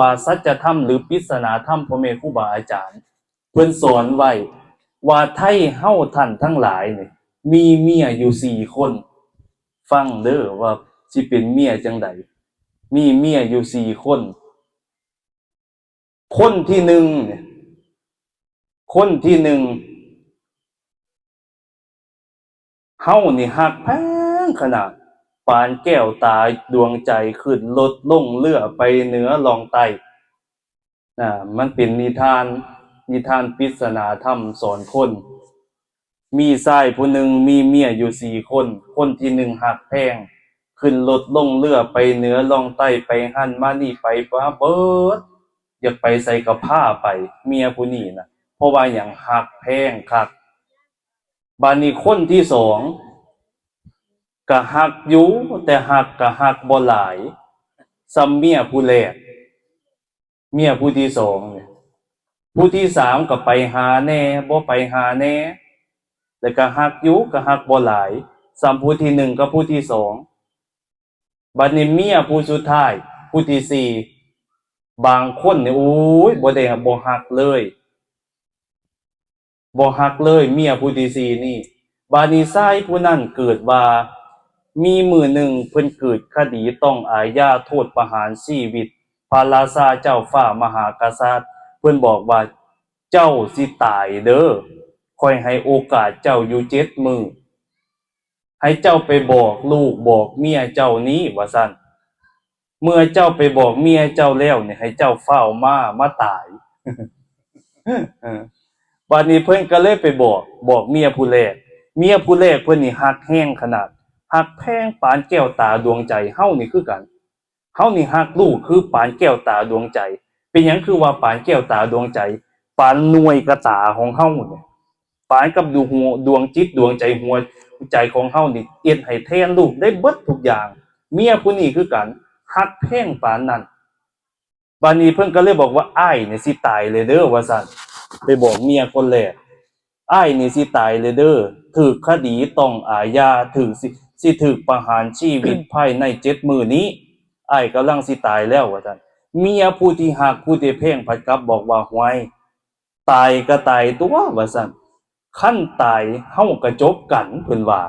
ວ່າສັດຈະທຳ ຫຼື ປິດສະໜາທຳ ພໍ່ແມ່ຄູບາອາຈານເພິ່ນສອນໄວ້ວ່າ ໄທເຮົາທ່ານທັງຫຼາຍນີ້ ມີເມຍຢູ່ສີ່ຄົນ. ຟັງເດີວ່າຊິເປັນເມຍຈັ່ງໃດ. ມີເມຍຢູ່ສີ່ຄົນ. ຄົນທີໜຶ່ງ ຄົນທີໜຶ່ງ ເຮົານີ້ຮັກແພງຂະໜາດ ປານແກ້ວຕາດວງໃຈ ຂຶ້ນລົດລົງເຮືອໄປເໜືອລ່ອງໃຕ້. ນະ ມັນເປັນນິທານ ນິທານປິດສະໜາທຳສອນຄົນ. ມີຊາຍຜູ້ໜຶ່ງມີເມຍຢູ່ສີ່ຄົນ. ຄົນທີໜຶ່ງຮັກແພງ ຂຶ້ນລົດລົງເຮືອໄປເໜືອລ່ອງໃຕ້ ໄປຫັ້ນມານີ້ ໄປມາເບິດ ຢາກໄປໃສກໍພາໄປ ເມຍຜູ້ນີ້ນະ. ເພາະວ່າຫຍັງ? ຮັກແພງຄັກ. ບາດນີ້ຄົນທີສອງກໍຮັກຢູ່ ແຕ່ຮັກກໍຮັກບໍ່ຫຼາຍສ່ຳເມຍຜູ້ແລກ. ເມຍຜູ້ທີສອງນີ້ ຜູ້ທີສາມກໍໄປຫາແດ່ ບໍ່ໄປຫາແດ່ ແລ້ວກໍຮັກຢູ່ ກໍຮັກບໍ່ຫຼາຍສ່ຳຜູ້ທີໜຶ່ງກັບຜູ້ທີສອງ. ບັດນີ້ເມຍຜູ້ສຸດທ້າຍ ຜູ້ທີສີ່ ບາງຄົນນີ້ ໂອ້ຍ ບໍ່ໄດ້ ບໍ່ຮັກເລີຍ ບໍ່ຮັກເລີຍເມຍຜູ້ທີສີ່ນີ້. ບາດນີ້ຊາຍຜູ້ນັ້ນເກີດວ່າ ມີມື້ໜຶ່ງເພິ່ນເກີດຄະດີຕ້ອງອາຍາໂທດປະຫານຊີວິດ ພະລາຊາເຈົ້າຟ້າມະຫາກະສັດ ເພິ່ນບອກວ່າ ເຈົ້າຊິຕາຍເດີ ຂ້ອຍໃຫ້ໂອກາດເຈົ້າຢູ່ເຈັດມື້ ໃຫ້ເຈົ້າໄປບອກລູກບອກເມຍເຈົ້ານີ້ ວ່າຊັ້ນ. ເມື່ອເຈົ້າໄປບອກເມຍເຈົ້າແລ້ວນີ້ ໃຫ້ເຈົ້າຟ້າວມາ ມາຕາຍ. ເອີ ບາດນີ້ເພິ່ນກໍເລີຍໄປບອກ ບອກເມຍຜູ້ແລກ. ເມຍຜູ້ແລກເພິ່ນນີ້ຮັກແຮງຂະໜາດ ຮັກແພງປານແກ້ວຕາດວງໃຈ. ເຮົານີ້ຄືກັນ ເຮົານີ້ຮັກລູກຄືປານແກ້ວຕາດວງໃຈ. ເປັນຫຍັງຄືວ່າປານແກ້ວຕາດວງໃຈ? ປານໜ່ວຍກະຕາຂອງເຮົານີ້ ປານກັບດວງ ດວງຈິດດວງໃຈ ຫົວໃຈຂອງເຮົານີ້ ເຮັດໃຫ້ແທນລູກໄດ້ເບິດທຸກຢ່າງ. ເມຍຜູ້ນີ້ຄືກັນ ຮັກແພງປານນັ້ນ. ບາດນີ້ເພິ່ນກໍເລີຍບອກວ່າ ອ້າຍນີ້ຊິຕາຍແລ້ວເດີ ວ່າຊັ້ນ ໄປບອກເມຍຄົນແລກ. ອ້າຍນີ້ຊິຕາຍແລ້ວເດີ ຖືກຄະດີຕ້ອງອາຍາ ຖືກ ຊິ ຊິຖືກປະຫານຊີວິດພາຍໃນເຈັດມື້ນີ້ ອ້າຍກຳລັງຊິຕາຍແລ້ວ ວ່າຊັ້ນ. ເມຍຜູ້ທີ່ຮັກ ຜູ້ທີ່ແພງ ພັດກັບບອກວ່າ ຫ້ວຍ ຕາຍກໍຕາຍຕົວະ ວ່າຊັ້ນ ຄັນຕາຍເຮົາກໍຈົບກັນ ເພິ່ນວ່າ.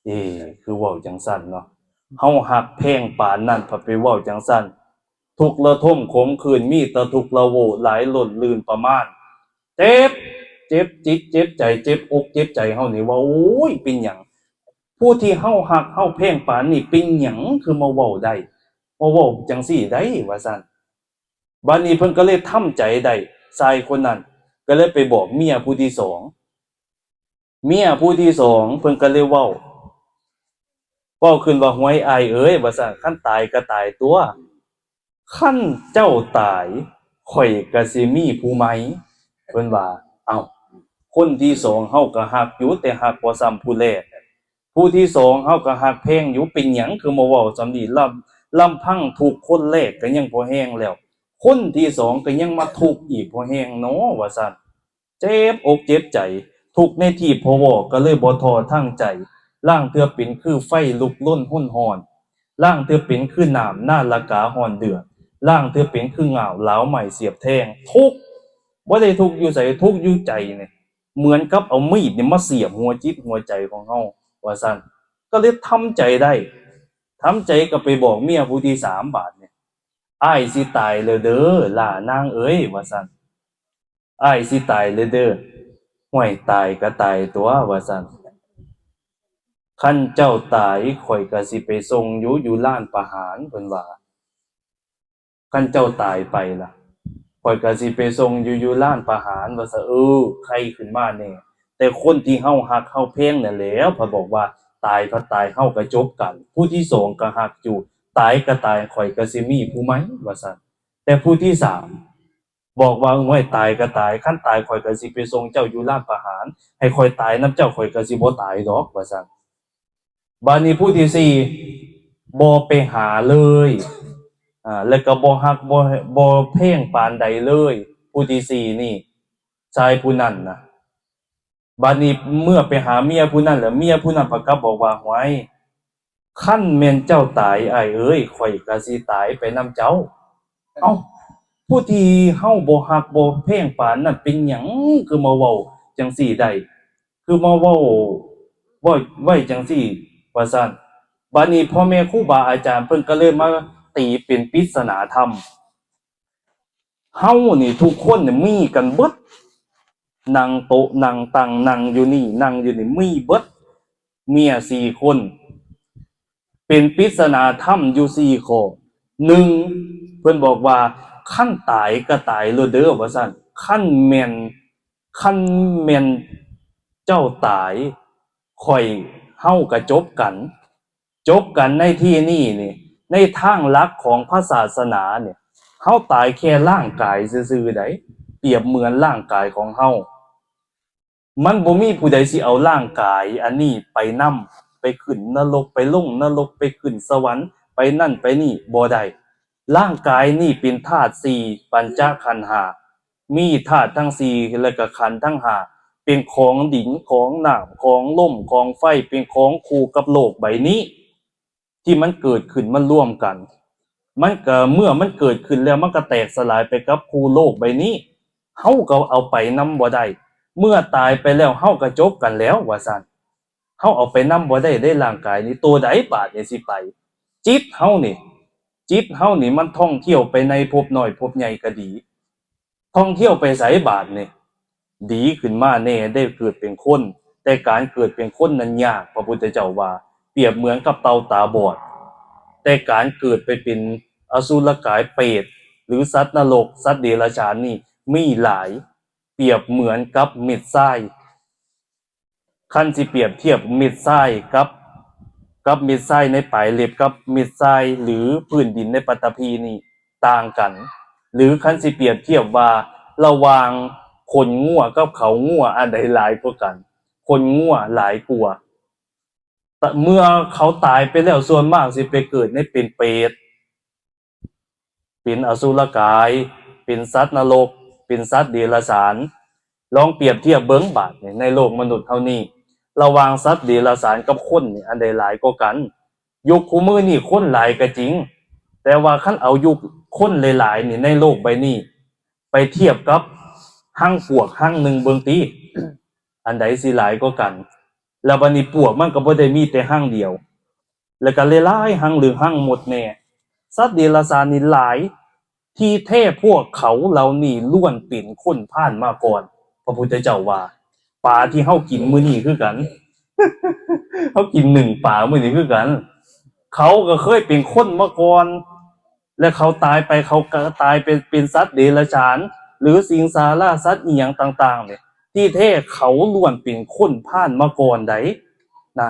ເອ ຄືເວົ້າຈັ່ງຊັ້ນເນາະ ເຮົາຮັກແພງປານນັ້ນ ພັດໄປເວົ້າຈັ່ງຊັ້ນ. ທຸກລະທົມຂົມຂື່ນ ມີແຕ່ທຸກລະໂວ ຫຼາຍລົ້ນລື່ນປະມານ. ເຈັບ ເຈັບຈິດເຈັບໃຈ ເຈັບອົກເຈັບໃຈເຮົານີ້ວ່າ ໂອ້ຍ ເປັນຫຍັງ ຜູ້ທີ່ເຮົາຮັກເຮົາແພງປານນີ້ ເປັນຫຍັງຄືມາເວົ້າໄດ້ ມາເວົ້າຈັ່ງຊີ້ໄດ້ ວ່າຊັ້ນ. ບາດນີ້ເພິ່ນກໍເລີຍທຳໃຈໄດ້ ຊາຍຄົນນັ້ນກໍເລີຍໄປບອກເມຍຜູ້ທີສອງ. ເມຍຜູ້ທີສອງເພິ່ນກໍເລີຍເວົ້າ ເວົ້າຂຶ້ນວ່າ ຫ້ວຍ ອ້າຍເອີຍ ວ່າຊັ້ນ ຄັນຕາຍກໍຕາຍຕົວະ ຄັນເຈົ້າຕາຍ ຂ້ອຍກໍຊິມີຜູ້ໃໝ່ ເພິ່ນວ່າ. ເອົ້າ ຄົນທີສອງເຮົາກໍຮັກຢູ່ ແຕ່ຮັກບໍ່ສ່ຳຜູ້ແລກ. ຜູ້ທີສອງເຮົາກໍຮັກແພງຢູ່ ເປັນຫຍັງຄືມາເວົ້າສ່ຳນີ້? ລຳ ລຳພັງທຸກຄົນແລກກໍຍັງພໍແຮງແລ້ວ ຄົນທີສອງກໍຍັງມາທຸກອີກພໍແຮງເນາະ ວ່າຊັ້ນ. ເຈັບອົກເຈັບໃຈ ທຸກໃນທີ່ພໍເວົ້າກໍເລີຍບໍ່ທໍ້ທັງໃຈ. ລາງເທື່ອເປັນຄືໄຟລຸກລົນຮົນຮ້ອນ ລາງເທື່ອເປັນຄືນ້ຳນາລະກາຮ້ອນເດືອດ ລາງເທື່ອເປັນຄືງ່າວລາວໄມ້ສຽບແທງ. ທຸກ ບໍ່ໄດ້ທຸກຢູ່ໃສ ທຸກຢູ່ໃຈນີ້ ເໝືອນກັບເອົາມີດນີ້ມາສຽບຫົວຈິດຫົວໃຈຂອງເຮົາ ວ່າຊັ້ນ. ກໍເລີຍທຳໃຈໄດ້ ທຳໃຈກໍໄປບອກເມຍຜູ້ທີສາມ ບາດນີ້ ອ້າຍຊິຕາຍແລ້ວເດີ ຫຼ້ານາງເອີຍ ວ່າຊັ້ນ ອ້າຍຊິຕາຍແລ້ວເດີ. ຫ້ວຍ ຕາຍກໍຕາຍຕົວະ ວ່າຊັ້ນ ຄັນເຈົ້າຕາຍ ຂ້ອຍກໍຊິໄປສົ່ງຢູ່ ຢູ່ລານປະຫານ ເພິ່ນວ່າ. ຄັນເຈົ້າຕາຍໄປລະ ຂ້ອຍກໍຊິໄປສົ່ງຢູ່ ຢູ່ລານປະຫານ ວ່າຊະ. ເອີ ໄຄຂຶ້ນມາແດ່ ແຕ່ຄົນທີ່ເຮົາຮັກເຮົາແພງນັ້ນແຫຼ້ວ ເພິ່ນບອກວ່າ ຕາຍກໍຕາຍ ເຮົາກໍຈົບກັນ ຜູ້ທີສອງກໍຮັກຢູ່ ຕາຍກໍຕາຍ ຂ້ອຍກໍຊິມີຜູ້ໃໝ່ ວ່າຊັ້ນ. ແຕ່ຜູ້ທີສາມບອກວ່າ ໂອ້ຍ ຕາຍກໍຕາຍ ຄັນຕາຍ ຂ້ອຍກໍຊິໄປສົ່ງເຈົ້າຢູ່ລານປະຫານ ໃຫ້ຂ້ອຍຕາຍນຳເຈົ້າ ຂ້ອຍກໍຊິບໍ່ຕາຍດອກ ວ່າຊັ້ນ. ບາດນີ້ຜູ້ທີສີ່ບໍ່ໄປຫາເລີຍ ອາ ແລ້ວກໍບໍ່ຮັກ ບໍ່ ບໍ່ແພງປານໃດເລີຍ ຜູ້ທີສີ່ນີ້ ຊາຍຜູ້ນັ້ນນະ. ບາດນີ້ເມື່ອໄປຫາເມຍຜູ້ນັ້ນແລ້ວ ເມຍຜູ້ນັ້ນພັດກັບບອກວ່າ ຫ້ວຍ ຄັນແມ່ນເຈົ້າຕາຍ ອ້າຍເອີຍ ຂ້ອຍກໍຊິຕາຍໄປນຳເຈົ້າ. ເອົ້າ ຜູ້ທີ່ເຮົາບໍ່ຮັກບໍ່ແພງປານນັ້ນ ເປັນຫຍັງຄືມາເວົ້າຈັ່ງຊີ້ໄດ້? ຄືມາເວົ້າ ເວົ້າໄວ້ຈັ່ງຊີ້ ວ່າຊັ້ນ. ບາດນີ້ພໍ່ແມ່ຄູບາອາຈານເພິ່ນກໍເລີຍມາຕີເປັນປິດສະໜາທຳ. ເຮົານີ້ທຸກຄົນນີ້ມີກັນເບິດ, ນັ່ງໂຕະນັ່ງຕັ່ງ ນັ່ງຢູ່ນີ້ນັ່ງຢູ່ນີ້ ມີເບິດ. ເມຍສີ່ຄົນ ເປັນປິດສະໜາທຳຢູ່ສີ່ຂໍ້. ໜຶ່ງ ເພິ່ນບອກວ່າ ຄັນຕາຍກໍຕາຍໂລດເດີ ວ່າຊັ້ນ. ຄັນແມ່ນ ຄັນແມ່ນເຈົ້າຕາຍ ຂ້ອຍ ເຮົາກໍຈົບກັນ. ຈົບກັນໃນທີ່ນີ້ນີ້ ໃນທາງຫຼັກຂອງພະສາສະໜານີ້ ເຮົາຕາຍແຄ່ຮ່າງກາຍຊື່ໆໃດ໋, ປຽບເໝືອນຮ່າງກາຍຂອງເຮົາ. ມັນບໍ່ມີຜູ້ໃດຊິເອົາຮ່າງກາຍອັນນີ້ໄປນຳ, ໄປຂຶ້ນນະລົກ, ໄປລົງນະລົກ, ໄປຂຶ້ນສະຫວັນ, ໄປນັ້ນໄປນີ້ ບໍ່ໄດ້. ຮ່າງກາຍນີ້ເປັນທາດສີ່, ປັນຈະຂັນຫ້າ, ມີທາດທັງສີ່ ແລະກະຂັນທັງຫ້າ ເປັນຂອງດິນ, ຂອງນ້ຳ, ຂອງລົມ, ຂອງໄຟ, ເປັນຂອງຄູ່ກັບໂລກໃບນີ້ ທີ່ມັນເກີດຂຶ້ນມາລວມກັນ. ມັນກະ ເມື່ອມັນເກີດຂຶ້ນແລ້ວ ມັນກະແຕກສະຫຼາຍໄປກັບຄູ່ໂລກໃບນີ້. ເຮົາກໍເອົາໄປນຳບໍ່ໄດ້. ເມື່ອຕາຍໄປແລ້ວ ເຮົາກໍຈົບກັນແລ້ວ ວ່າຊັ້ນ. ເຮົາເອົາໄປນຳບໍ່ໄດ້ເດ້ ຮ່າງກາຍນີ້. ໂຕໃດບາດນີ້ຊິໄປ? ຈິດເຮົານີ້, ຈິດເຮົານີ້ມັນທ່ອງທ່ຽວໄປໃນພົບນ້ອຍພົບໃຫຍ່ກໍດີ. ທ່ອງທ່ຽວໄປໃສບາດນີ້? ດີຂຶ້ນມາແດ່ໄດ້ເກີດເປັນຄົນ, ແຕ່ການເກີດເປັນຄົນນັ້ນຍາກ, ພະພຸດທະເຈົ້າວ່າ ປຽບເໝືອນກັບເຕົ່າຕາບອດ. ແຕ່ການເກີດໄປເປັນອະສຸລະກາຍ, ເປດ ຫຼື ສັດນະລົກ, ສັດເດຍລະສານນີ້ມີຫຼາຍ, ປຽບເໝືອນກັບເມັດຊາຍ. ຄັນຊິປຽບທຽບເມັດຊາຍກັບ ກັບເມັດຊາຍໃນປາຍເລັບ ກັບເມັດຊາຍ ຫຼື ພື້ນດິນໃນປັດຕະພີນີ້ຕ່າງກັນ. ຫຼື ຄັນຊິປຽບທຽບວ່າລະຫວ່າງຂົນງົວກັບເຂົາງົວ ອັນໃດຫຼາຍກວ່າກັນ? ຂົນງົວຫຼາຍກວ່າ. ແຕ່ເມື່ອເຂົາຕາຍໄປແລ້ວ ສ່ວນມາກຊິໄປເກີດໃນເປັນເປດ ເປັນອະສຸລະກາຍ, ເປັນສັດນະລົກ, ເປັນສັດເດຍລະສານ. ລອງປຽບທຽບເບິ່ງບາດນີ້ ໃນໂລກມະນຸດເຮົານີ້ ລະຫວ່າງສັດເດຍລະສານກັບຄົນນີ້ ອັນໃດຫຼາຍກວ່າກັນ? ຍຸກຄູ່ມື້ນີ້ຄົນຫຼາຍກໍຈິງ, ແຕ່ວ່າຄັນເອົາຍຸກຄົນຫຼາຍໆນີ້ໃນໂລກໃບນີ້ ໄປທຽບກັບຮັງປວກຮັງໜຶ່ງເບິ່ງຕິ, ອັນໃດຊິຫຼາຍກວ່າກັນ? ແລ້ວບັດນີ້ປວກມັນກໍບໍ່ໄດ້ມີແຕ່ຮັງດຽວ, ແລ້ວກໍຫຼາຍໆຮັງ ຫຼື ຮັງມົດແດ່. ສັດເດຍລະສານນີ້ຫຼາຍ, ທີ່ແທ້ພວກເຂົາເຫຼົ່ານີ້ລ້ວນເປັນຄົນຜ່ານມາກ່ອນ. ພະພຸດທະເຈົ້າວ່າ ປາທີ່ເຮົາກິນມື້ນີ້ຄືກັນ, ເຮົາກິນໜຶ້ງປາມື້ນີ້ຄືກັນ. ເຂົາກໍເຄີຍເປັນຄົນມາກ່ອນ ແລະ ເຂົາຕາຍໄປ ເຂົາກໍຕາຍເປັນ ເປັນສັດເດຍລະສານ ຫຼື ສິງສາລາສັດອີ່ຫຍັງຕ່າງໆນີ້, ທີ່ແທ້ເຂົາລ້ວນເປັນຄົນຜ່ານມາກ່ອນໃດ໋ນະ.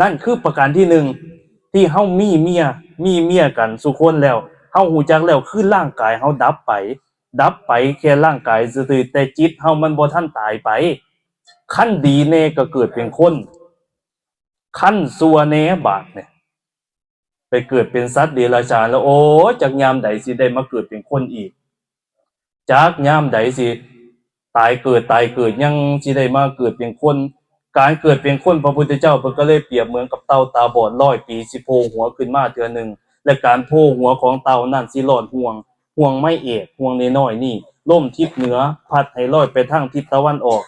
ນັ້ນຄືປະການທີໜຶ່ງ ທີ່ເຮົາມີເມຍ ມີເມຍກັນສູ່ຄົນແລ້ວ ເຮົາຮູ້ຈັກແລ້ວ ຄືຮ່າງກາຍເຮົາດັບໄປ, ດັບໄປແຄ່ຮ່າງກາຍຊື່ໆ ແຕ່ຈິດເຮົາມັນບໍ່ທັນຕາຍໄປ. ຄັນດີແດ່ກໍເກີດເປັນຄົນ, ຄັນຊົ່ວແດ່ບາດນີ້ ໄປເກີດເປັນສັດເດຍລະສານແລ້ວ ໂອ້ຍ ຈັກຍາມໃດຊິໄດ້ມາເກີດເປັນຄົນອີກ, ຈັກຍາມໃດຊິຕາຍເກີດ ຕາຍເກີດ ຍັງຊິໄດ້ມາເກີດເປັນຄົນ. ການເກີດເປັນຄົນ ພະພຸດທະເຈົ້າເພິ່ນກໍເລີຍປຽບເໝືອນກັບເຕົ່າຕາບອດ ຮ້ອຍປີຊິໂຜ່ຫົວຂຶ້ນມາເທື່ອໜຶ່ງ, ແລະ ການໂຜ່ຫົວຂອງເຕົ່ານັ້ນຊິລອດຫ່ວງ ຫ່ວງໄມ້ເອກ ຫ່ວງນ້ອຍໆນີ້ ລົມທິດເໜືອພັດໃຫ້ລອຍໄປທາງທິດຕາເວັນອອກ,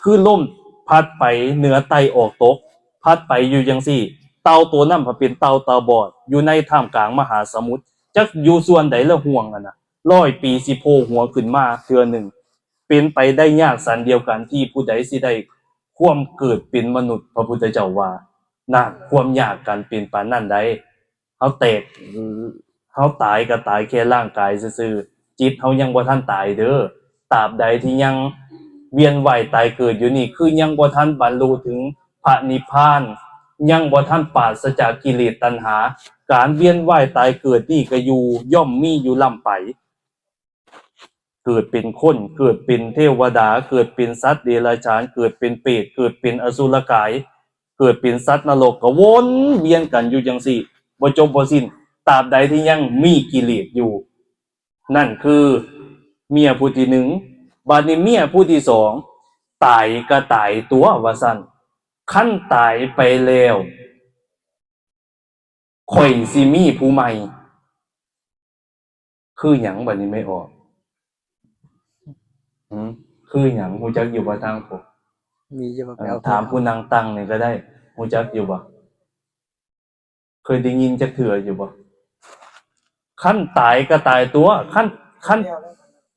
ຄືລົມພັດໄປເໜືອໃຕ້ອອກຕົກ ພັດໄປຢູ່ຈັ່ງຊີ້. ເຕົ່າໂຕນັ້ນພັດເປັນເຕົ່າຕາບອດ ຢູ່ໃນທ່າມກາງມະຫາສະໝຸດ, ຈັກຢູ່ສ່ວນໃດລະຫ່ວງອັນນະ, ຮ້ອຍປີຊິໂຜ່ຫົວຂຶ້ນມາເທື່ອໜຶ່ງ. ເປັນໄປໄດ້ຍາກສັນດຽວກັນທີ່ຜູ້ໃດຊິໄດ້ຄວາມເກີດເປັນມະນຸດ, ພະພຸດທະເຈົ້າວ່າ. ນະ ຄວາມຍາກກັນເປັນປານນັ້ນໃດ໋. ເຮົາແຕກ ເຮົາຕາຍກໍຕາຍແຄ່ຮ່າງກາຍຊື່ໆ, ຈິດເຮົາຍັງບໍ່ທັນຕາຍເດີ. ຕາບໃດທີ່ຍັງວຽນວ່າຍຕາຍເກີດຢູ່ນີ້ ຄືຍັງບໍ່ທັນບັນລຸເຖິງພະນິບພານ, ຍັງບໍ່ທັນປາສະຈາກກິເລດຕັນຫາ, ການວຽນວ່າຍຕາຍເກີດນີ້ກໍຢູ່ ຍ່ອມມີຢູ່ລ້ຳໄປ. ເກີດເປັນຄົນ, ເກີດເປັນເທວະດາ, ເກີດເປັນສັດເດຍລະສານ, ເກີດເປັນເປດ, ເກີດເປັນອະສຸລະກາຍ, ເກີດເປັນສັດນະລົກ, ກໍວົນວຽນກັນຢູ່ຈັ່ງຊີ້ ບໍ່ຈົບບໍ່ສິ້ນ, ຕາບໃດທີ່ຍັງມີກິເລດຢູ່. ນັ້ນຄືເມຍຜູ້ທີໜຶ່ງ. ບາດນີ້ເມຍຜູ້ທີສອງ ຕາຍກໍຕາຍຕົວະ ວ່າຊັ້ນ. ຄັນຕາຍໄປແລ້ວ ຂ້ອຍຊິມີຜູ້ໃໝ່. ຄືຫຍັງບາດນີ້ແມ່ອອກ? ຫື? ຄືຫຍັງ? ຮູ້ຈັກຢູ່ບໍ່ທາງພວກ? ມີຢູ່ບໍ່? ເອີ ໄປເອົາ ຖາມຜູ້ນັ່ງຕັ້ງນີ້ກໍໄດ້. ຮູ້ຈັກຢູ່ບໍ່? ເຄີຍໄດ້ຍິນຈັກເທື່ອຢູ່ບໍ່? ຄັນຕາຍກໍຕາຍຕົວະ. ຄັນ ຄັນ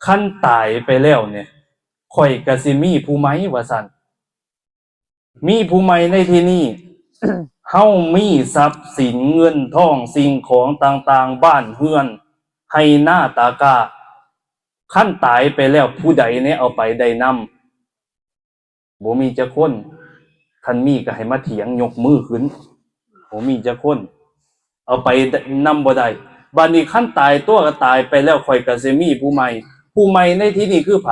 ຄັນຕາຍໄປແລ້ວນີ້ ຂ້ອຍກໍຊິມີຜູ້ໃໝ່ ວ່າຊັ້ນ. ມີຜູ້ໃໝ່ໃນທີ່ນີ້ ເຮົາມີຊັບສິນເງິນທອງ ສິ່ງຂອງຕ່າງໆ ບ້ານເຮືອນ ໄຮ່ນາຕາກ້າ. ຄັນຕາຍໄປແລ້ວ ຜູ້ໃດແດ່ເອົາໄປໄດ້ນຳ? ບໍ່ມີຈັກຄົນ. ຄັນມີກໍໃຫ້ມາຖຽງ ຍົກມືຂຶ້ນ. ບໍ່ມີຈັກຄົນ ເອົາໄປນຳບໍ່ໄດ້. ບາດນີ້ຄັນຕາຍຕົວະ ກໍຕາຍໄປແລ້ວ ຂ້ອຍກໍຊິມີຜູ້ໃໝ່. ຜູ້ໃໝ່ໃນທີ່ນີ້ຄືໃຜ?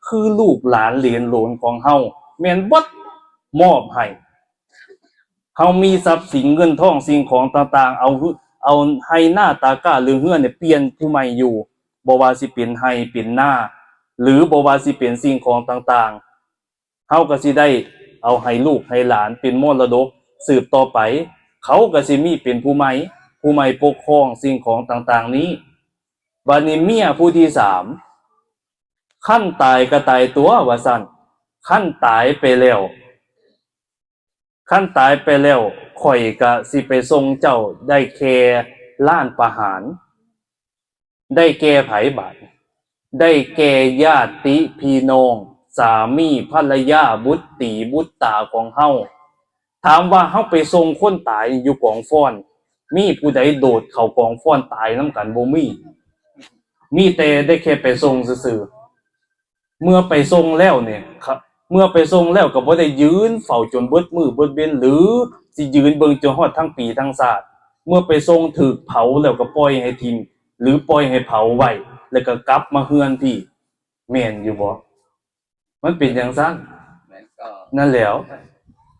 ຄືລູກຫຼານເຫຼນໂຫຼນຂອງເຮົາ ແມ່ນເບິດ ມອບໃຫ້. ເຮົາມີຊັບສິນເງິນທອງ ສິ່ງຂອງຕ່າງໆ ເອົາ ເອົາໄຮ່ນາຕາກ້າ ຫຼື ເຮືອນນີ້ປ່ຽນຜູ້ໃໝ່ຢູ່. ບໍ່ວ່າຊິເປັນໄຮ່ເປັນນາ ຫຼື ບໍ່ວ່າຊິເປັນສິ່ງຂອງຕ່າງໆ ເຮົາກໍຊິໄດ້ເອົາໃຫ້ລູກໃຫ້ຫຼານເປັນມໍລະດົກສືບຕໍ່ໄປ. ເຂົາກໍຊິມີເປັນຜູ້ໃໝ່ ຜູ້ໃໝ່ປົກຄອງສິ່ງຂອງຕ່າງໆນີ້. ບາດນີ້ເມຍຜູ້ທີສາມ ຄັນຕາຍກໍຕາຍຕົວະ ວ່າຊັ້ນ. ຄັນຕາຍໄປແລ້ວ ຄັນຕາຍໄປແລ້ວ ຂ້ອຍກະຊິໄປສົ່ງເຈົ້າໄດ້ແຄ່ລ້ານປະຫານ. ໄດ້ແກ່ໃຜບາດ? ໄດ້ແກ່ຍາດຕິພີ່ນ້ອງ ສາມີພັນລະຍາ ບຸດຕີບຸດຕາຂອງເຮົາ. ຖາມວ່າເຮົາໄປສົ່ງຄົນຕາຍຢູ່ກອງຟອນ ມີຜູ້ໃດໂດດເຂົ້າກອງຟອນຕາຍນຳກັນ? ບໍ່ມີ. ມີແຕ່ໄດ້ແຄ່ໄປສົ່ງຊື່ໆ. ເມື່ອໄປສົ່ງແລ້ວນີ້ ເມື່ອໄປສົ່ງແລ້ວກໍບໍ່ໄດ້ຢືນເຝົ້າຈົນເບິດມື້ເບິດເວັນ ຫຼື ຊິຢືນເບິ່ງຈົນຮອດທັງປີທັງຊາດ. ເມື່ອໄປສົ່ງຖືກເຜົາແລ້ວກໍປ່ອຍໃຫ້ຖິ້ມ ຫຼື ປ່ອຍໃຫ້ເຜົາໄວ້ ແລ້ວກໍກັບມາເຮືອນພີ້. ແມ່ນຢູ່ບໍ່? ມັນເປັນຈັ່ງຊັ້ນ. ແມ່ນກໍ ນັ້ນແຫຼ້ວ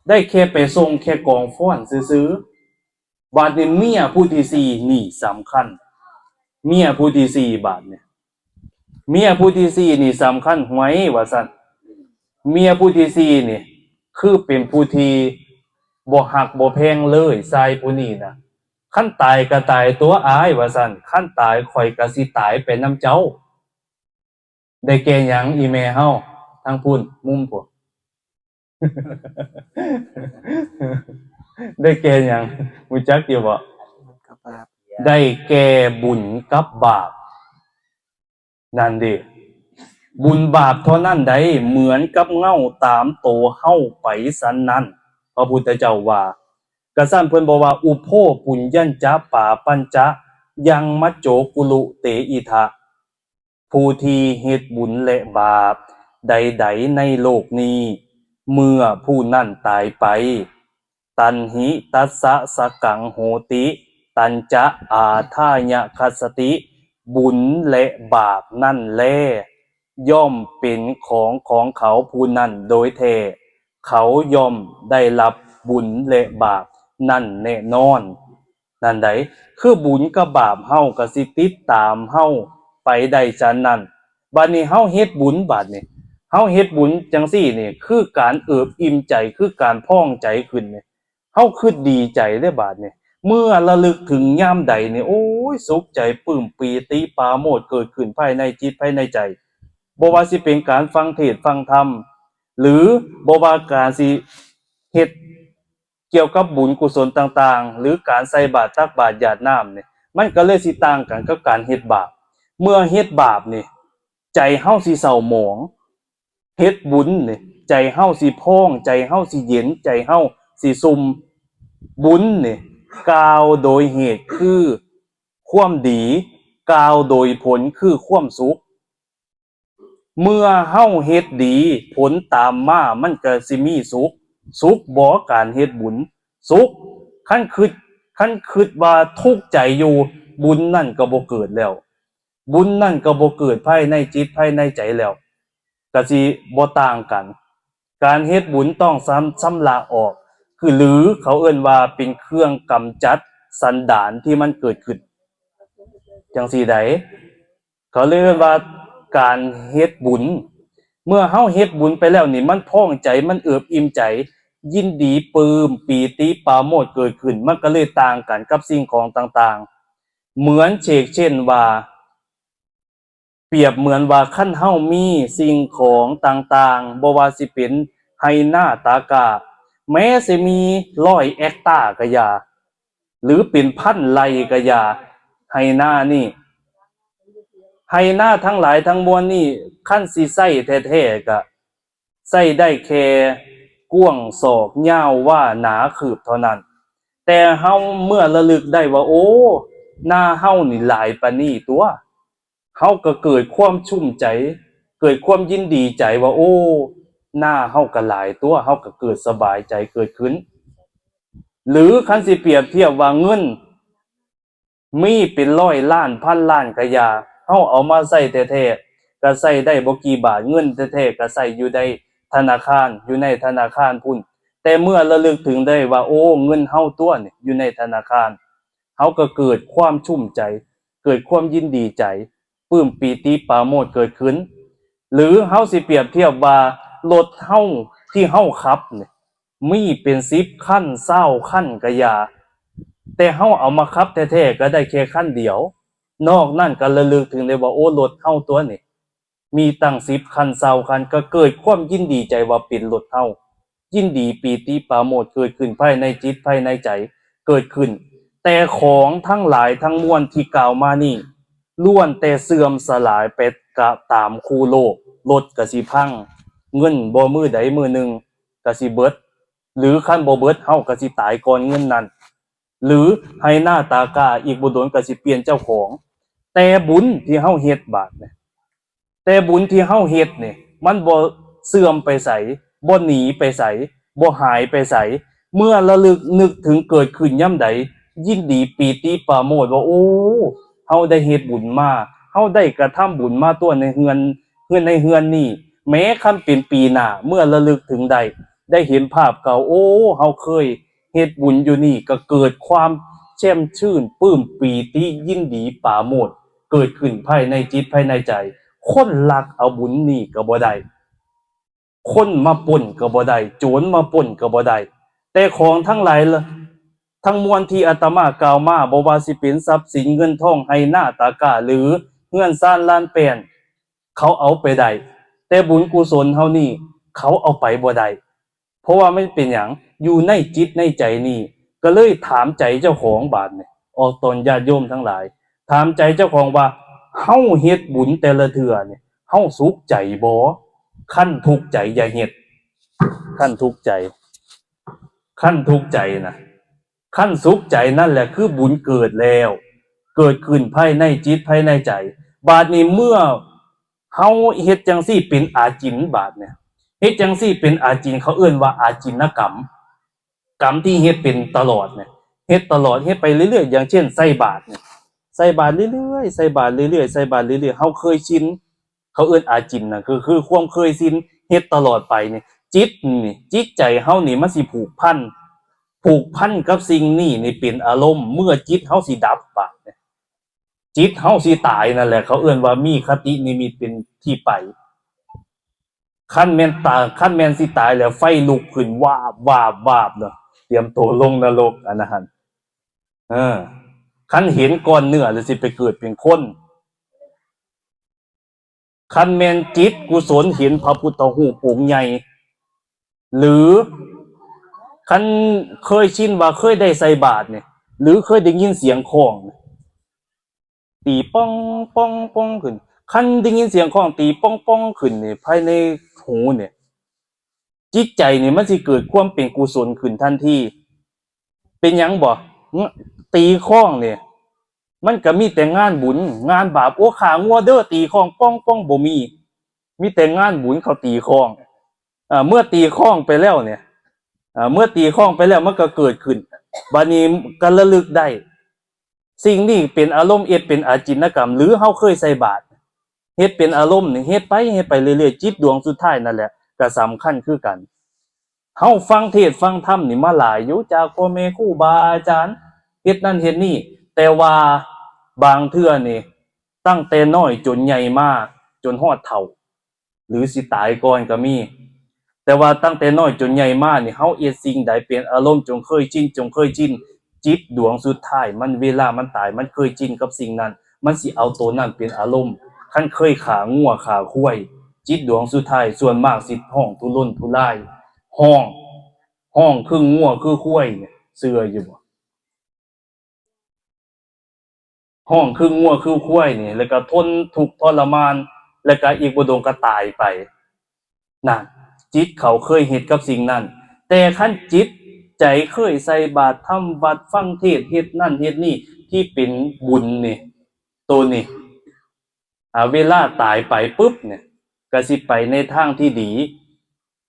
ໄດ້ແຄ່ໄປສົ່ງແຄ່ກອງຟອນຊື່ໆ. ບາດນີ້ເມຍຜູ້ທີສີ່ນີ້ສຳຄັນ. ເມຍຜູ້ທີສີ່ບາດນີ້ ເມຍຜູ້ທີສີ່ນີ້ສຳຄັນ. ຫວຍ ວ່າຊັ້ນ. ເມຍຜູ້ທີສີ່ນີ້ ຄືເປັນຜູ້ທີ່ບໍ່ຮັກບໍ່ແພງເລີຍ ຊາຍຜູ້ນີ້ນະ. ຄັນຕາຍກໍຕາຍຕົວະອ້າຍ ວ່າຊັ້ນ. ຄັນຕາຍຂ້ອຍກໍຊິຕາຍໄປນຳເຈົ້າ. ໄດ້ແກ່ຫຍັງອີ່ແມ່ເຮົາ ທາງພຸ້ນ ມຸມພຸ້ນ? ໄດ້ແກ່ຫຍັງ? ຮູ້ຈັກຢູ່ບໍ່? ກັບບາບ. ໄດ້ແກ່ບຸນກັບບາບ. ນັ້ນເດ ບຸນບາບເທົ່ານັ້ນໃດ໋ ເໝືອນກັບເຫງົ້າຕາມໂຕເຮົາໄປສັນນັ້ນ. ພະພຸດທະເຈົ້າວ່າ. ກະຊັ້ນເພິ່ນບອກວ່າ ອຸໂພປຸນຍັນຈະປາປັນຈະ ຍັງມັດໂຈກຸລຸເຕອິທະ. ຜູ້ທີ່ເຮັດບຸນ ແລະ ບາບໃດໆໃນໂລກນີ້ ເມື່ອຜູ້ນັ້ນຕາຍໄປ ຕັນຫິຕັດສະສະກັງໂຫຕິ ຕັນຈະອາທາຍະຄັດສະຕິ ບຸນ ແລະ ບາບນັ້ນແລ ຍ່ອມເປັນຂອງຂອງເຂົາຜູ້ນັ້ນໂດຍແທ້ ເຂົາຍ່ອມໄດ້ຮັບບຸນ ແລະ ບາບນັ້ນແນ່ນອນ. ນັ້ນໃດ໋ ຄືບຸນກັບບາບເຮົາກໍຊິຕິດຕາມເຮົາໄປໄດ້ຊັ້ນນັ້ນ. ບາດນີ້ເຮົາເຮັດບຸນ ບາດນີ້ເຮົາເຮັດບຸນຈັ່ງຊີ້ນີ້ ຄືການເອີບອີ່ມໃຈ ຄືການພອງໃຈຂຶ້ນນີ້ ເຮົາຄຶດດີໃຈເດ້ບາດນີ້. ເມື່ອລະລຶກເຖິງຍາມໃດນີ້ ໂອ້ຍ ສຸກໃຈ ປຶ້ມປີຕິປາໂມດເກີດຂຶ້ນພາຍໃນຈິດພາຍໃນໃຈ. ບໍ່ວ່າຊິເປັນການຟັງເທດຟັງທຳ ຫຼື ບໍ່ວ່າການຊິເຮັດ ກ່ຽວກັບບຸນກຸສົນຕ່າງໆ ຫຼື ການໃສ່ບາດຕັກບາດຢາດນ້ຳນີ້ ມັນກໍເລີຍຊິຕ່າງກັນກັບການເຮັດບາບ. ເມື່ອເຮັດບາບນີ້ ໃຈເຮົາຊິເສົ້າໝອງ, ເຮັດບຸນນີ້ ໃຈເຮົາຊິພອງ, ໃຈເຮົາຊິເຢັນ, ໃຈເຮົາຊິຊຸ່ມ. ບຸນນີ້ ກ່າວໂດຍເຫດຄືຄວາມດີ, ກ່າວໂດຍຜົນຄືຄວາມສຸກ. ເມື່ອເຮົາເຮັດດີ ຜົນຕາມມາມັນກະຊິມີສຸກ. ສຸກບໍ່ການເຮັດບຸນ? ສຸກ. ຄັນຄຶດ ຄັນຄຶດວ່າທຸກໃຈຢູ່ ບຸນນັ້ນກະບໍ່ເກີດແລ້ວ. ບຸນນັ້ນກະບໍ່ເກີດພາຍໃນຈິດພາຍໃນໃຈແລ້ວ. ກະຊິບໍ່ຕ່າງກັນ. ການເຮັດບຸນຕ້ອງຊຳ ຊຳລະອອກ ຄື ຫຼື ເຂົາເອີ້ນວ່າເປັນເຄື່ອງກຳຈັດສັນດານທີ່ມັນເກີດຂຶ້ນ ຈັ່ງຊີ້ໃດ. ເຂົາເລີຍເອີ້ນວ່າການເຮັດບຸນ. ເມື່ອເຮົາເຮັດບຸນໄປແລ້ວນີ້ ມັນພອງໃຈ ມັນເອີບອີ່ມໃຈ ຍິນດີ ປຶ້ມປີຕິປາໂມດເກີດຂຶ້ນ ມັນກໍເລີຍຕ່າງກັນກັບສິ່ງຂອງຕ່າງໆ. ເໝືອນເຊກເຊັ່ນວ່າ ປຽບເໝືອນວ່າຄັນເຮົາມີສິ່ງຂອງຕ່າງໆ ບໍ່ວ່າຊິເປັນໄຮ່ນາຕາກ້າ ແມ້ຊິມີຮ້ອຍເອັກຕາກະຢ່າ ຫຼືເປັນພັນໄຮ່ກະຢ່າ ໄຮ່ນານີ້ ໄຮ່ນາທັງຫຼາຍທັງມວນນີ້ ຄັນຊິໃຊ້ແທ້ໆ ກະໃຊ້ໄດ້ແຄ່ກວ້າງສອກ ຍາວວາໜາຄືບເທົ່ານັ້ນ. ແຕ່ເຮົາເມື່ອລະລຶກໄດ້ວ່າ ໂອ້ ນາເຮົານີ້ຫຼາຍປານນີ້ຕົວະ, ເຮົາກໍເກີດຄວາມຊຸ້ມໃຈ ເກີດຄວາມຍິນດີໃຈວ່າ ໂອ້ ນາເຮົາກໍຫຼາຍຕົວະ, ເຮົາກໍເກີດສະບາຍໃຈເກີດຂຶ້ນ. ຫຼືຄັນຊິປຽບທຽບວ່າເງິນ ມີເປັນຮ້ອຍລ້ານພັນລ້ານກະຢ່າ ເຮົາເອົາມາໃຊ້ແທ້ໆ ກະໃຊ້ໄດ້ບໍ່ກີ່ບາດ, ເງິນແທ້ໆ ກະໃຊ້ຢູ່ໃນທະນາຄານ ຢູ່ໃນທະນາຄານພຸ້ນ. ແຕ່ເມື່ອລະລຶກເຖິງໄດ້ວ່າ ໂອ້ ເງິນເຮົາຕົວະນີ້ ຢູ່ໃນທະນາຄານ, ເຮົາກໍເກີດຄວາມຊຸ້ມໃຈ ເກີດຄວາມຍິນດີໃຈ ປຶ້ມປີຕິປາໂມດເກີດຂຶ້ນ. ຫຼືເຮົາຊິປຽບທຽບວ່າ ລົດເຮົາທີ່ເຮົາຂັບນີ້ ມີເປັນສິບຄັນ ຊາວຄັນກະຢ່າ, ແຕ່ເຮົາເອົາມາຂັບແທ້ໆ ກໍໄດ້ແຄ່ຄັນດຽວ, ນອກນັ້ນກໍລະລຶກເຖິງໄດ້ວ່າ ໂອ້ ລົດເຮົາຕົວະນີ້ ມີຕັ້ງສິບຄັນ ຊາວຄັນ, ກໍເກີດຄວາມຍິນດີໃຈວ່າເປັນລົດເຮົາ, ຍິນດີປີຕິປາໂມດເກີດຂຶ້ນພາຍໃນຈິດພາຍໃນໃຈເກີດຂຶ້ນ. ແຕ່ຂອງທັງຫຼາຍທັງມວນທີ່ກ່າວມານີ້ ລ້ວນແຕ່ເສື່ອມສະຫຼາຍໄປກະຕາມຄູ່ໂລກ, ລົດກະຊິພັງ, ເງິນບໍ່ມື້ໃດມື້ໜຶ່ງກະຊິເບິດ, ຫຼືຄັນບໍ່ເບິດ ເຮົາກະຊິຕາຍກ່ອນເງິນນັ້ນ, ຫຼືໄຮ່ນາຕາກ້າ ອີກບໍ່ດົນກະຊິປ່ຽນເຈົ້າຂອງ. ແຕ່ບຸນທີ່ເຮົາເຮັດບາດນີ້ ແຕ່ບຸນທີ່ເຮົາເຮັດນີ້ ມັນບໍ່ເສື່ອມໄປໃສ, ບໍ່ໜີໄປໃສ, ບໍ່ຫາຍໄປໃສ. ເມື່ອລະລຶກນຶກເຖິງເກີດຂຶ້ນຍາມໃດ, ຍິນດີປີຕິປາໂມດວ່າ ໂອ້ ເຮົາໄດ້ເຮັດບຸນມາ, ເຮົາໄດ້ກະທຳບຸນມາຕົວະໃນເຮືອນ, ເຮືອນໃນເຮືອນນີ້. ແມ້ຄັນເປັນປີໜ້າ, ເມື່ອລະລຶກເຖິງໄດ້, ໄດ້ເຫັນພາບເກົ່າ, ໂອ້ ເຮົາເຄີຍ ເຮັດບຸນຢູ່ນີ້ກໍເກີດຄວາມແຊ່ມຊື່ນ ປຶ້ມປີຕິ ຍິນດີປາໂມດ ເກີດຂຶ້ນພາຍໃນຈິດພາຍໃນໃຈ. ຄົນລັກເອົາບຸນນີ້ກໍບໍ່ໄດ້, ຄົນມາປຸ້ນກໍບໍ່ໄດ້, ໂຈນມາປຸ້ນກໍບໍ່ໄດ້. ແຕ່ຂອງທັງຫຼາຍທັງມວນທີ່ອາດຕະມາກ່າວມາ, ບໍ່ວ່າຊິເປັນຊັບສິນເງິນທອງ ໄຮ່ນາຕາກ້າ ຫຼືເຮືອນຊານລານແປ້ນ, ເຂົາເອົາໄປໄດ້, ແຕ່ບຸນກຸສົນເຮົານີ້ ເຂົາເອົາໄປບໍ່ໄດ້. ເພາະວ່າມັນເປັນຫຍັງ? ຢູ່ໃນຈິດໃນໃຈນີ້ ກໍເລີຍຖາມໃຈເຈົ້າຂອງບາດນີ້, ອອກຕົນຍາດໂຍມທັງຫຼາຍ, ຖາມໃຈເຈົ້າຂອງວ່າ ເຮົາເຮັດບຸນແຕ່ລະເທື່ອນີ້ ເຮົາສຸກໃຈບໍ່? ຄັນທຸກໃຈຢ່າເຮັດ, ຄັນທຸກໃຈ, ຄັນທຸກໃຈນະ, ຄັນສຸກໃຈນັ້ນແຫຼະຄືບຸນເກີດແລ້ວ, ເກີດຂຶ້ນພາຍໃນຈິດພາຍໃນໃຈ. ບາດນີ້ເມື່ອ ເຮົາເຮັດຈັ່ງຊີ້ເປັນອາຈິນບາດນີ້, ເຮັດຈັ່ງຊີ້ເປັນອາຈິນ, ເຂົາເອີ້ນວ່າອາຈິນນະກຳ, ກຳທີ່ເຮັດເປັນຕະຫຼອດນີ້, ເຮັດຕະຫຼອດ, ເຮັດໄປເລື້ອຍໆ. ຢ່າງເຊັ່ນ ໃສ່ບາດນີ້, ໃສ່ບາດເລື້ອຍໆ, ໃສ່ບາດເລື້ອຍໆ, ໃສ່ບາດເລື້ອຍໆ, ເຮົາເຄີຍຊິນ, ເຂົາເອີ້ນອາຈິນນະ, ຄື ຄືຄວາມເຄີຍຊິນ, ເຮັດຕະຫຼອດໄປນີ້, ຈິດນີ້, ຈິດໃຈເຮົານີ້ມັນຊິຜູກພັນ, ຜູກພັນກັບສິ່ງນີ້ນີ້ເປັນອາລົມ, ເມື່ອຈິດເຮົາຊິດັບບາດນີ້ ຈິດເຮົາຊິຕາຍນັ້ນແຫຼະ, ເຂົາເອີ້ນວ່າມີຄະຕິນິມິດເປັນທີ່ໄປ. ຄັນແມ່ນຕາຍ, ຄັນແມ່ນຊິຕາຍແລ້ວ ໄຟລຸກຂຶ້ນວາບວາບວາບເນາະ, ຕຽມໂຕລົງນະລົກອັນນັ້ນຫັ້ນ. ເອີ, ຄັນເຫັນກ້ອນເນື້ອແລ້ວຊິໄປເກີດເປັນຄົນ. ຄັນແມ່ນຈິດກຸສົນເຫັນພະພຸດທະຮູບອົງໃຫຍ່ ຫຼືຄັນເຄີຍຊິນວ່າເຄີຍໄດ້ໃສ່ບາດນີ້ ຫຼືເຄີຍໄດ້ຍິນສຽງຄ້ອງ ຕີປ່ອງປ່ອງປ່ອງຂຶ້ນ, ຄັນໄດ້ຍິນສຽງຄ້ອງຕີປ່ອງປ່ອງຂຶ້ນນີ້ ພາຍໃນຫູນີ້ ຈິດໃຈນີ້ມັນຊິເກີດຄວາມເປັນກຸສົນຂຶ້ນທັນທີ. ເປັນຫຍັງບໍ? ຕີຄ້ອງນີ້ ມັນກະມີແຕ່ງານບຸນ, ງານບາບ, ໂອ້ ຂ້າງົວເດີ, ຕີຄ້ອງປ່ອງປ່ອງ, ບໍ່ມີ, ມີແຕ່ງານບຸນເຂົາຕີຄ້ອງ. ເມື່ອຕີຄ້ອງໄປແລ້ວນີ້, ເມື່ອຕີຄ້ອງໄປແລ້ວ ມັນກະເກີດຂຶ້ນ, ບາດນີ້ກະລະລຶກໄດ້. ສິ່ງນີ້ເປັນອາລົມ ເຮັດເປັນອາຈິນນະກຳ ຫຼືເຮົາເຄີຍໃສ່ບາດ, ເຮັດເປັນອາລົມນີ້ ເຮັດໄປ ເຮັດໄປເລື້ອຍໆ, ຈິດດວງສຸດທ້າຍນັ້ນແຫຼະກະສຳຄັນຄືກັນ. ເຮົາຟັງເທດຟັງທຳນີ້ມາຫຼາຍຢູ່ ຈາກພໍ່ແມ່ຄູບາອາຈານ, ເຮັດນັ້ນເຮັດນີ້, ແຕ່ວ່າບາງເທື່ອນີ້ ຕັ້ງແຕ່ນ້ອຍຈົນໃຫຍ່ມາ ຈົນຮອດເຖົ້າ ຫຼືຊິຕາຍກ່ອນກໍມີ. ແຕ່ວ່າຕັ້ງແຕ່ນ້ອຍຈົນໃຫຍ່ມານີ້ ເຮົາເຮັດສິ່ງໃດເປັນອາລົມ ຈົນເຄີຍຊິນ ຈົນເຄີຍຊິນ, ຈິດດວງສຸດທ້າຍມັນ ເວລາມັນຕາຍ ມັນເຄີຍຊິນກັບສິ່ງນັ້ນ, ມັນຊິເອົາໂຕນັ້ນເປັນອາລົມ. ຄັນເຄີຍຂ້າງົວຂ້າຄວາຍ, ຈິດດວງສຸດທ້າຍສ່ວນມາກຊິຮ້ອງທຸລົນທຸລາຍ, ຮ້ອງ, ຮ້ອງຄືງົວຄືຄວາຍນີ້, ເຊື່ອຢູ່ບໍ່? ຮ້ອງຄືງົວຄືຄວາຍນີ້ ແລ້ວກໍທົນທຸກທໍລະມານ, ແລ້ວກໍອີກບໍ່ດົນກໍຕາຍໄປ. ນັ້ນ, ຈິດເຂົາເຄີຍເຮັດກັບສິ່ງນັ້ນ. ແຕ່ຄັນຈິດໃຈເຄີຍໃສ່ບາດ, ທຳວັດ, ຟັງເທດ, ເຮັດນັ້ນເຮັດນີ້ ທີ່ເປັນບຸນນີ້, ໂຕນີ້, ອາ, ເວລາຕາຍໄປປຶບນີ້ ກໍຊິໄປໃນທາງທີ່ດີ,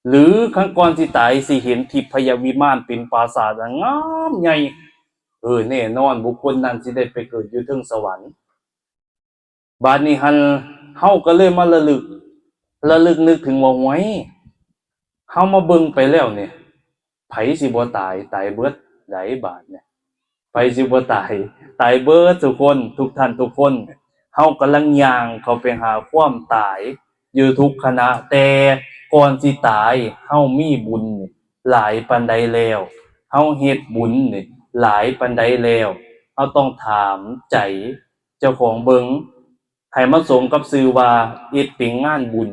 ຫຼື ຄັນກ່ອນຊິຕາຍ ຊິເຫັນທິບພະຍະວິມານເປັນປາສາດອັນງາມໃຫຍ່. ເອີ, ແນ່ນອນ, ບຸກຄົນນັ້ນຊິໄດ້ໄປເກີດຢູ່ເທິງສະຫວັນ. ບາດນີ້ຫັ້ນ ເຮົາກໍເລີຍມາລະລຶກ, ລະລຶກນຶກເຖິງວ່າ, ຫ້ວຍ, ເຮົາມາເບິ່ງໄປແລ້ວນີ້ ໃຜຊິບໍ່ຕາຍ? ຕາຍເບິດໃດ໋ບາດນີ້. ໃຜຊິບໍ່ຕາຍ? ຕາຍເບິດທຸກຄົນ, ທຸກທ່ານທຸກຄົນ. ເຮົາກຳລັງຍ່າງເຂົ້າໄປຫາຄວາມຕາຍຢູ່ທຸກຂະນະ, ແຕ່ກ່ອນຊິຕາຍ ເຮົາມີບຸນຫຼາຍປານໃດແລ້ວ? ເຮົາເຮັດບຸນຫຼາຍປານໃດແລ້ວ? ເຮົາຕ້ອງຖາມໃຈເຈົ້າຂອງເບິ່ງ ໃຫ້ມັນສົມກັບຊື່ວ່າເຮັດເປັນງານບຸນ.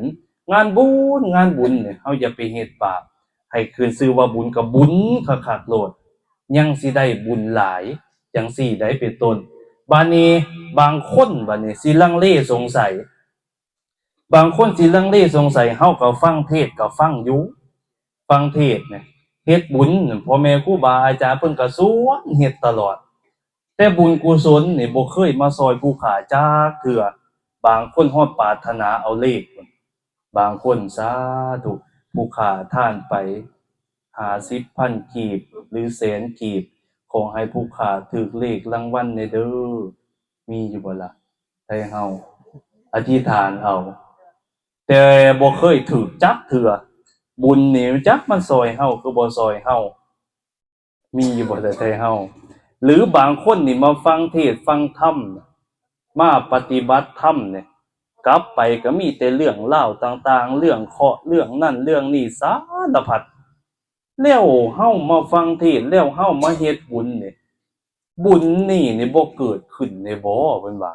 ງານບຸນ, ງານບຸນນີ້ ເຮົາຢ່າໄປເຮັດບາບ, ໃຫ້ຂຶ້ນຊື່ວ່າບຸນກໍບຸນຄັກໆໂລດ, ຍັງຊິໄດ້ບຸນຫຼາຍ ຈັ່ງຊີ້ໄດ໋ເປັນຕົ້ນ. ບາດນີ້ບາງຄົນ ບາດນີ້ຊິລັງເລສົງໄສ, ບາງຄົນຊິລັງເລສົງໄສ, ເຮົາກໍຟັງເທດກໍຟັງຢູ່, ຟັງເທດນີ້ ເຮັດບຸນ, ພໍ່ແມ່ຄູບາອາຈານເພິ່ນກໍຊວນເຮັດຕະຫຼອດ. ແຕ່ບຸນກຸສົນນີ້ບໍ່ເຄີຍມາຊ່ອຍຜູ້ຂ້າຈັກເທື່ອ. ບາງຄົນຮອດປາດຖະໜາເອົາເລກພຸ້ນ, ບາງຄົນ ສາທຸ, ຜູ້ຂ້າທານໄປຫ້າສິບພັນກີບ ຫຼື ແສນກີບ, ຂໍໃຫ້ຜູ້ຂ້າຖືກເລກລາງວັນແດ່ເດີ. ມີຢູ່ບໍ່ລະ ໄທເຮົາ? ອະທິຖານເອົາ, ແຕ່ບໍ່ເຄີຍຖືກຈັກເທື່ອ. ບຸນນີ້ຈັກມັນຊ່ອຍເຮົາ ຄືບໍ່ຊ່ອຍເຮົາ? ມີຢູ່ບໍ່ແຕ່ໄທເຮົາ? ຫຼືບາງຄົນນີ້ມາຟັງເທດຟັງທຳ, ມາປະຕິບັດທຳນີ້, ກັບໄປກໍມີແຕ່ເລື່ອງລາວຕ່າງໆ, ເລື່ອງເຄາະ, ເລື່ອງນັ້ນເລື່ອງນີ້ ສາລະພັດ. ແລ້ວເຮົາມາຟັງເທດ, ແລ້ວເຮົາມາເຮັດບຸນນີ້, ບຸນນີ້ນີ້ບໍ່ເກີດຂຶ້ນແດ່ບໍ່? ເພິ່ນວ່າ